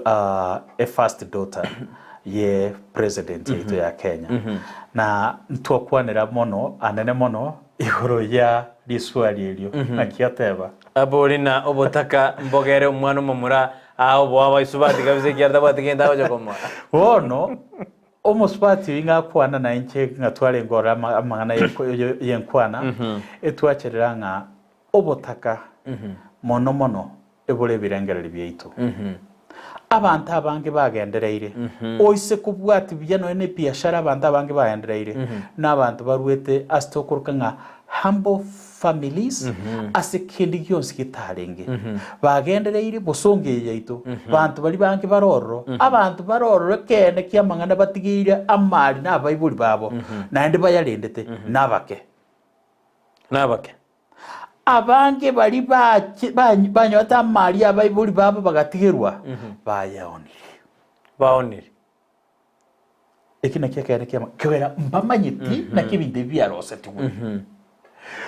ah, e first daughter ye president yaito ya Kenya na ntwakwanera mono anene mono Igoro ya risuari erio, naki ateba. Abori na obotaka mbogere omwana omomura aa oboa abaisubati kabisa ekiagera tabwati gento agocha komoa. Bono omosubati oyio ng'akwana na inche ng'a twarenge ororo ama- amang'ana y'eko- ye- y'enkwana, etwacherera ng'a obotaka mono mono ebore ebirengererio biaito. Abanto abange bagendereire, oise kobwatia buya nonya na ebiashara abanto abange bagendereire, na abanto barwete ase tokoroka ng'a humble families, ase kende gionsi getarenge. Bagendereire bosongo eye yaito, banto baria bange bare ororo, abanto bare ororo ekeene ki'amang'ana batigeire amari na abaibori babo, naende bayarendete, nabake. Nabake. Abange baria bache- ba- banyorete amari y'abaibori babo bagatigerwa, bayaonire. Baonire. Eki nakio ekeene kiama kegera mbamanyeti naki ebinto ebi biarosetigwe.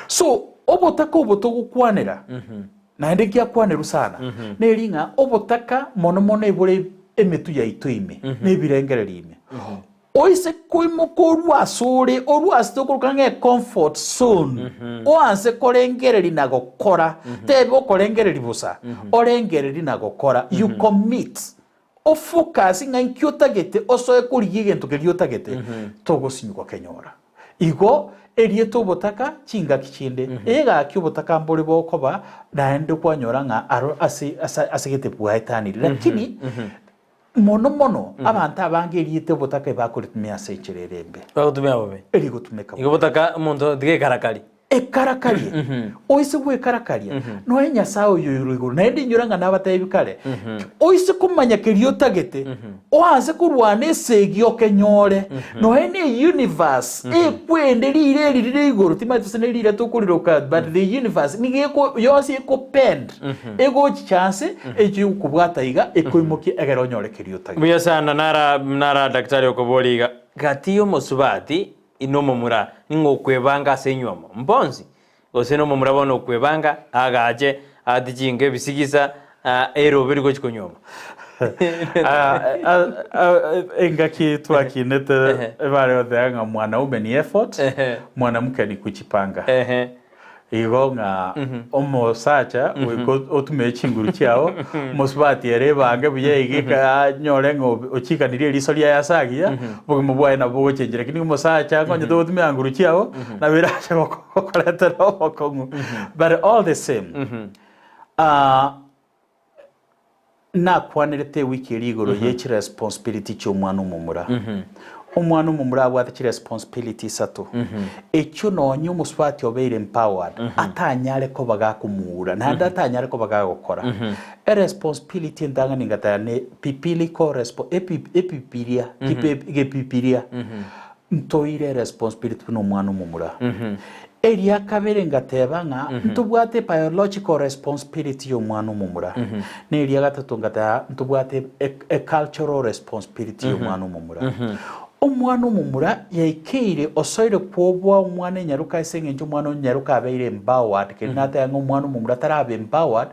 So, Obotaka obo togokwanera, naende ngiakwanerwa sana, neri ng'a obotaka mono mono ebore emetwe yaito ime, na ebirengererio ime. Oise koimoka orue asore, orue ase tokoroka ng'a ecomfort zone, oanse korengereria na gokora, tebe okorengereria bosa, orengererie na gokora, you commit, ofocus ng'a inki otagete, osoe korigia egento keria otagete, togosinywa gokenyora. Igo erieta obotaka chingaki chinde, egaki obotaka mbore bokoba naende kwanyora ng'a aro ase ase asegete bwaetanire. Lakini mono mono abanto abange erieta obotaka ebakoritumia ase enchera ere embe. Bagotumia bobe. Erigotumeka Igo bobe. botaka omonto tiga ekarakari. Ekarakarie, oise gwekarakaria, noe Nyasae oyo oire igoro. Naende inyora ng'a nabatebi kare, oise komanya keria otagete, oanse korwana esegi okenyore, noe ne universe ekwende rire eri rire igoro, timanyeti gose ne rire tokoriroka, but the universe nigo eko yonsi ekopend, egochicha nse, echio egokobwata iga, ekoimokia egere onyore keria otagete. Mbuya sana nara nara daktari okoboria iga, gati y'omosubati Inwe omomura, ning'o okwebanga ase enywomo? Mbonsi? Gose nomomura bono okwebanga, agache, atichinge ebisigisa, erobe rigochi konywoma? Engaki twakinete ebare goteba ng'a mwanaume ni effort, mwanamke ni kujipanga. Igo ng'a omosacha goika otumie chinguru chiao, omosubati ere ebange buya iga eka anyore ng'a ochikanirie eriso riaye ase agiya, obogima bwaye nabo bogochenchia. Lakini omosacha onye togotumia nguru chiao, nabo erache gokoretera obokong'u. But all the same, Nakwanerete ewiki eria igoro ye chiresponsibility chi'omwana omomura. Omwana omomura abwate chiresponsibility isato, echio nonye omosubati obeire empowered atanyare koba gakomuura naende atanyare koba gagokora. Eresponsibility entang'ani ngataya ne biblical respo ebi ebibilia kibe gebibilia ntoire eresponsibility buna omwana omomura. Eria kabere ngateba ng'a ntobwate biological responsibility y'omwana omomura, na eria gatato ngateba ntobwate e cultural responsibility y'omwana omomura. Omwana omomura yaikeire osoire kwoboa omwana enyaroka ase eng'encho omwana onyaroka abeire empowered, keri nateba ng'a omwana omomura tarabe empowered,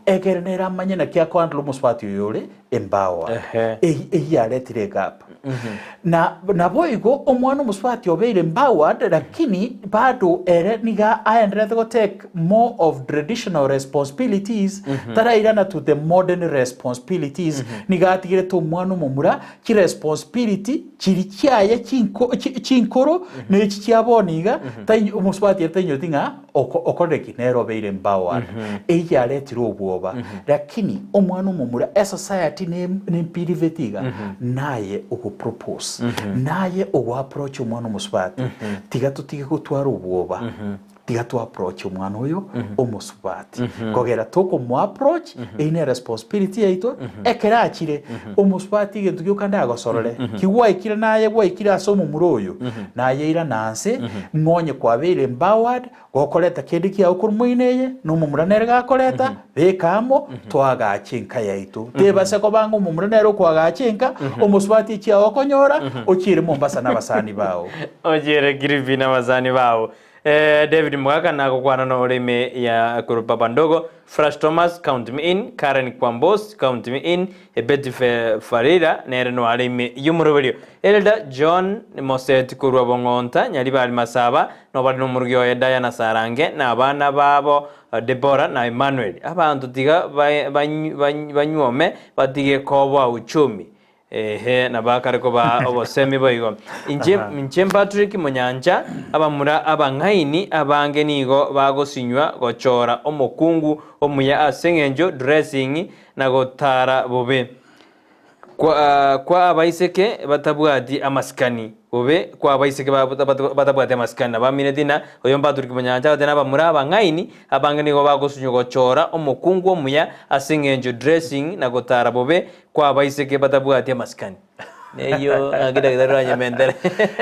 ekere nere amanye naki akohandle omosubati oyo ore empowered. Eyio yaretire egap. Na naboigo omwana omosubati obeire empowered lakini bado ere niga aenderete go take more of traditional responsibilities tarairana to the modern responsibilities niga atigerete omwana omomura chiresponsibility chiri chiaye chinko chi chinkoro na echi chia bono iga tai omosubati ere tainyoreti ng'a oko okorire ki nere obeire empowered. Eyio yaretire obwoba lakini omwana omomura esociety ne nempiriveti iga naye ogopropose naye ogoapproach omwana omosubati tiga totige gotwara obwoba tiga toapproach omwana oyo omosubati kogera tokomoapproach eyio ne responsibility yaito ekero achire omosubati egento gioka ndagosorore ki gwaikire naye gwaikire ase omomura oyo naye irana nse ng'onye kwabeire empowered Gokoreta kende kiao korwa moino eye, na omomura nere gakoreta, beka amo, toagache enka yaito. Tebase koba ng'a omomura nere okoagacha enka, omosubati echiao okonyora, ochiere Mombasa nabasani bao. Ochiere Kilifi nabasani bao. David Mogaka nagokwana nore ime ya korwa Baba Ndogo, Flash Thomas, count me in, Karen Kwambos, count me in, Betty Farira nere noare ime y'omoroberio. Elder John Moseti korwa Bong'onta, Nyaribari Masaba, nobare nomorugi oye Diana Sarange na abana babo Deborah na Emmanuel. Abanto tiga banyuome batige koboa uchumi. Ehe, nabo akare kobaa obosemi boigo. Inche, inche Patrick Monyancha, abamura abang'aini abange nigo bagosinywa gochora omokungu omuya ase eng'encho dressing na gotara bobe kwa kwa abaiseke batabwati amasikani, bobe kwa abaiseke batabwati amasikani. Nabo amineti ng'a oyo Patrick Monyancha agotebi nabamura abang'aini abange nigo bagosinywa gochora omokungu omuya ase eng'encho dressing na gotara bobe kwa abaiseke batabwati amasikani. Neyio ng'aki daktari oranyementere.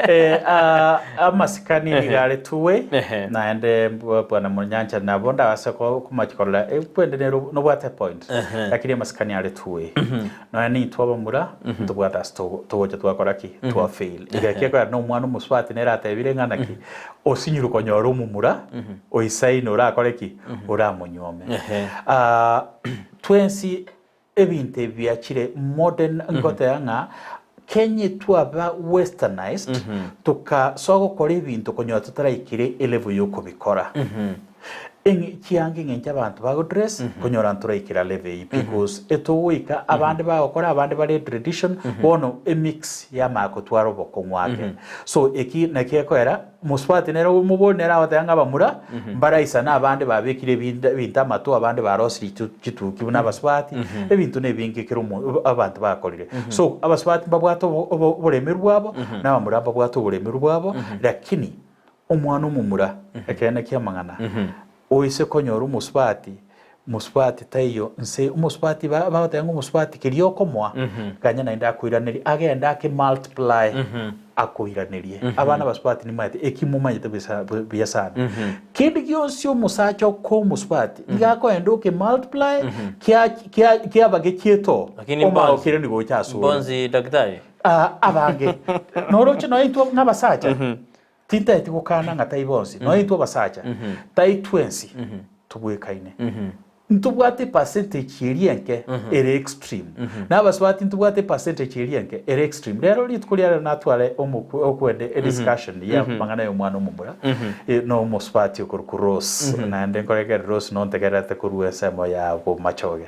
Eh, ah, amasikani nigo are two-way Ehe. naende mbwa- bwana Monyancha nabo ndabase ko- komachi korora eh, kwende nero nobwate point Ehe. lakini amasikani are two-way nonya nintwe abamura ntobwate ase togo- togocha twakora ki twa fail iga ekiagera na omwana omosubati nere atebire ng'a naki osinyire konyora omomura oisaine orakore ki oramonyuome Ehe. Ah, twensi Ebinto ebi biachire modern ngoteba ng'a Kenya twaba westernized tokasoa gokora ebinto konyora totaraikire elevel yokobikora. Eng'e chianga eng'encho abanto bagodress konyora ntoraikera level eyio because etogoika abande bagokora abande bare tradition bono emix yamanya kotwara obokong'u ake. So eki naki ekoera Mosubati nere omobori nere agoteba ng'a abamura mbaraisane abande babekire ebinto amato abande barosirie chituki buna abasubati, ebinto nebinge kera omo abanto bakorire. So abasubati mbabwate oboremeru bwabo, na abamura mbabwate oboremeru bwabo, lakini omwana omomura ekeene ki'amang'ana, oise konyora omosubati, mosubati taiyo nse omosubati ba bagoteba ng'a omosubati keria okomoa, ganya naende akoiranerie agende ake multiply akoiranerie. Abana abasubati nimanyete eki momanyete busa buya sana. Kende gionsi omosacha okoa omosubati, nigo akoenda oke multiply kia kia kiaba gechietoo, Lakini omanye mbonsi okire nigo gocha asore. mbonsi daktari. Ah, abange noroche nonya intwe ng'abasacha Tintaeti gokana ng'a tai bonsi, nonya intwe abasacha, tai twensi tobwekaine. Ntobwate epercentage eria enke ere extreme, na abasubati ntobwate epercentage eria enke ere extreme. Rero rituko ria rero natware omokwe okwende ediscussion ya amang'ana ya omwana omomura na omosubati okorokwa Rose, naende nkorekere Rose nontegererete korwa ensemo ya Bomachoge.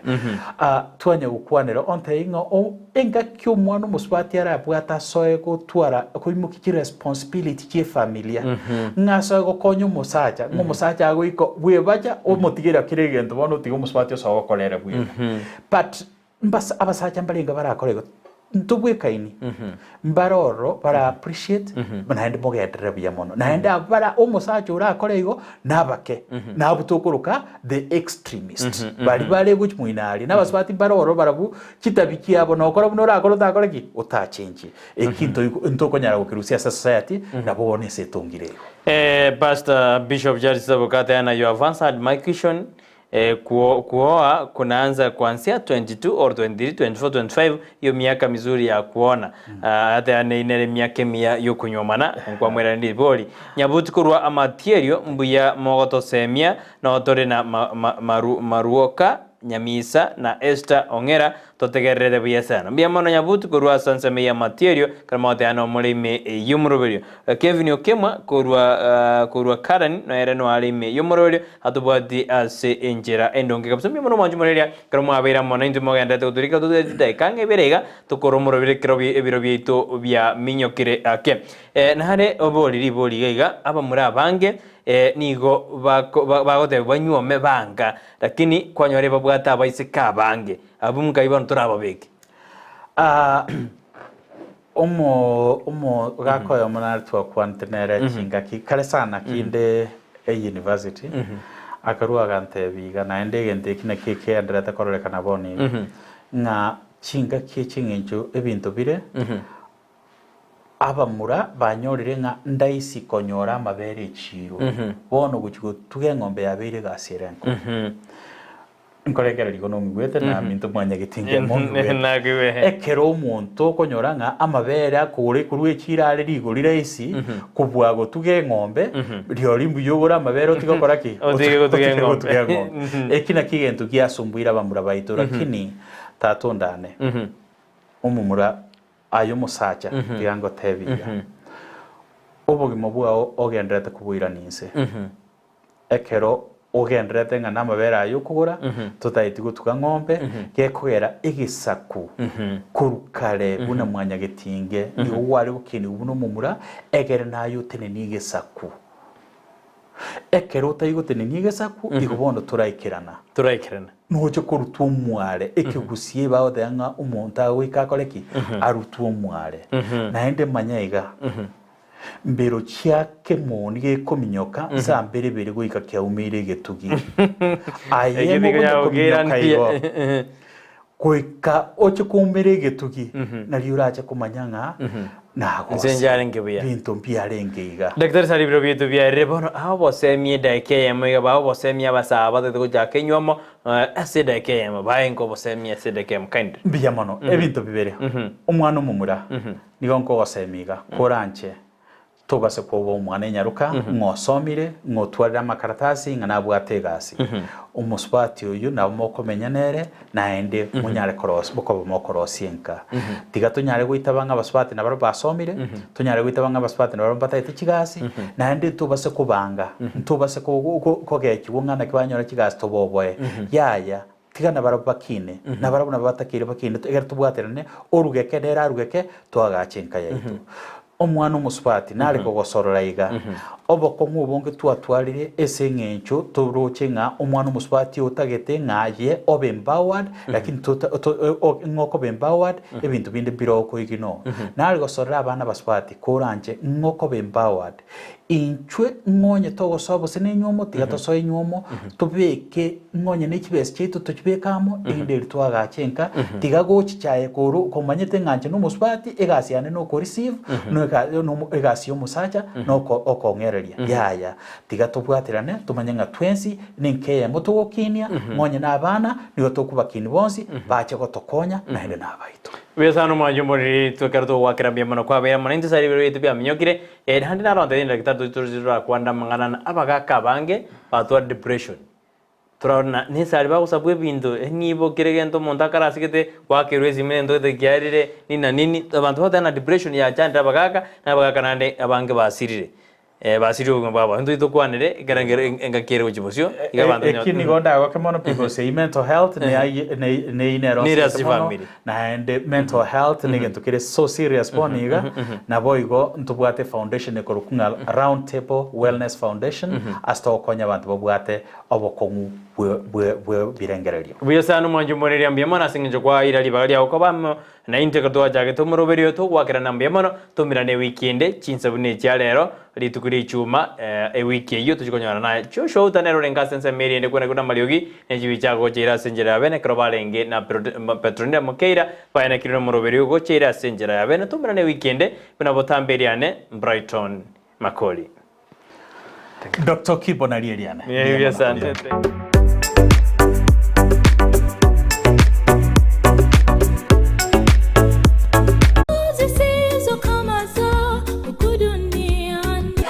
Twanya gokwanera ontebie ng'a o. Engaki omwana omosubati arabwate asoe gotwara koimokia chiresponsibility chi'efamilia, ng'a asoe gokonya omosacha, ng'a omosacha agoika bwebacha omotigere kera egento bono otige omosubati osoe gokora ere bweka. But mbasa abasacha mbarenge barakore igo, ntobwekaini, mbare ororo bara appreciate naende mogenderere buya mono. Naende abwo bara omosacha orakore igo nabake, nabwo tokoroka the extremist, baria bare gochia moino aria. Na abasubati mbare ororo barabwo Chitabi chiabo nokora buna orakore otakore ki? Otachenchie. Eki ntokonyara gokerusia ase society nabo bono ense etongire igo. Eh, Pastor Bishop Charles Sabukate ana you have answered my question eh, kuo, kuoa kunaanza kuanzia 22 or 23 24 25 iyo miaka mizuri ya kuona mm. Uh, ate ane inere miaka emiya yokunywomana nkwamwerani ribori nyabuti korwa amatierio mbuya mogotosemia notore na ma, ma, maru, maruoka Nyamisa na Esther Ong'era totegererete buya sana. Mbuya mono Nyabuti korwa ase ensemo ya Matiario ekero mogoteana omore ime y'omoroberio. Kevin Okemwa korwa korwa Karen nere noare ime y'omoroberio atobwati ase enchera endonge kabisa. Mbuya mono mwanche moreria ekero mwabeire amo naintwe mogendererete gotorikera totware chidaeka ang'e ibere iga tokore omoroberio ekero ebiro biaito biaminyokire ake. Nare obori ribori iga iga abamura abange nigo bagotebia banyuome banga Lakini kwanyora ebabwate abaiseke abange, abwo nkai bono torababeke? Ah, omo omogaka oyomo nare twakwanete nere chingaki kare sana kinde e university, akarwa agantebia iga naende egento eki nakio ekiaenderete kororekana bono iga, ng'a chingaki echi eng'encho ebinto bire, Abamura banyorire ng'a ndaisi konyora amabere echiiro, bono gochia gotuga eng'ombe yabeire egasi ere enkong'u. Nkorengereria igo nong'igwete na minto mwanyagete inche mong'igwete. Naigwe. Ekero omonto okonyora ng'a amabere akogora korwa echiiro are rigori rahisi kobua gotuga eng'ombe, rirorio mbuya ogore amabere otige gokora ki? Otige gotuga Otige eng'ombe. gotuga eng'ombe. Eki nakio egento giasumbuire abamura baito lakini tata ondane, omomura Aye omosacha, tiga ngotebie iga, obogima bwao ogendererete koboirania inse. Ekero ogendererete ng'a namabere aya okogora, totaeti gotuga ng'ombe, gekogera egesaku korwa kare buna mwanyagetinge nigo gware gokienigwa buna omomura, egere naye otenenie egesaku. Ekero otari gotenenia egesaku, igo bono toraikerana. Toraikerana. Noche korutwa omware, ekegusii bagoteba ng'a omonto agoika akore ki? Arutwe omware. Naende manya iga, mbero chia kemoni gekominyoka nsa mbere bere goika kiaumeire egetugi. Aye Ekio mokonya tikonyara kominyoka igo. gokeirania. Goika oche koumera egetugi, nario orache komanya ng'a Inse nagosire. njarenge buya. Binto mbiarenge iga. Daktari sari ebiro biaito biarire bono aa obosemia edaika eyemo iga bae obosemia abasaa batagete gochaka enywomo ase edaika eyemo bae inka obosemia ase edaika eyemo kindly. Mbuya mono. Ebinto bibere. Omwana omomura, nigo nkogosemia iga, koranche Tobase koba omwana enyaroka, ng'a osomire, ng'a otwarire amakaratasi, ng'a nabwate egasi. Omosubati oyio nabo mokomenya nere, naende monyare koros mokoba mokorosia enka. Tiga tonyare goitaba ng'a abasubati nabarabwo basomire, tonyare goitaba ng'a abasubati nabarabwo mbatagete chigasi, naende ntobase kobanga, ntobase ko ko kogechigwa ng'a naki banyora chigasi toboboe. Yaya, tiga nabarabwo bakine, nabarabwo nabo batakeire bakine, ekero tobwaterane, orugeke nere arugeke, toagache enka yaito. Omwana omosubati nare kogosorora iga, obokong'u obonge twatwarire ase eng'encho toroche ng'a omwana omosubati otagete ng'a aye obe empowered, lakini tota to ng'a okoba empowered ebinto binde mbire okoigina oo. Nare gosorora abana abasubati koranche ng'a okoba empowered, Inchwe ng'onye togosoa gose nenywomo, tiga tosoe enywomo, tobeke ng'onye ne chibesa chiaito tochibeke amo, erinde eri twagache enka, tiga gochicha aye korwa komanyete ng'a inche nomosubati, egasi yane noko receive, no ega nomo egasi ya omosacha noko okong'ereria. Yaya, tiga tobwaterane tomanye ng'a twensi nenka eyemo togokinia, ng'onye na abana, nigo tokobakinia bonsi, bache gotokonya naende nabaito. Buya sana omwancho omoriri ekero togoakera mbuya mono kwabeire amo naintwe ase ribero riaito biaminyokire. Naende naronteire endagitarĩ toche toroche torakwane amang'ana na abagaka abange batware depression. Torarore na nesari bagosabwa ebinto, enibo kera egento omonto akarasigete, gwakerwa esimi na egento gete kiarire, nini na nini, abanto bagoteba na depression yachandire abagaka, na abagaka naende abange basirire. Basirire obogima bwabo. Intwe tokwanere ekero engaki ere gochia bosio, iga abanto Eki nigo ndagoke mono because eyio mental health neyio nero Nere ase nsete mono, chifamiri. Naende mental health negento kere so serious bono iga, naboigo ntobwate efoundation ekorokwa ng'a Round Table Wellness Foundation ase togokonya abanto babwate obokong'u bwe bwe bwebirengererio. Buya sana omwanchi omoreria mbuya mono ase eng'encho kwaira ribaga riao koba amo naintwe ekero twachagete omoroberio oyo togoakerana mbuya mono tomirane ewiki ende chinsa buna echia rero rituko ria ichuma ewiki eyio tochia konyora naye Joshua Outa nere orenge ase ensemo eria ende kwena kwena amariogi Ne chibi chiagocheire ase enchera ya bene ekero barenge na Petronila Mokeira, baenekirwe nomoroberio ogocheire ase enchera ya bene. Tomerane ewiki ende buna botambe eriane Brighton Makori. Doctor Kibo nario eriane. Mbuya mono. Asante.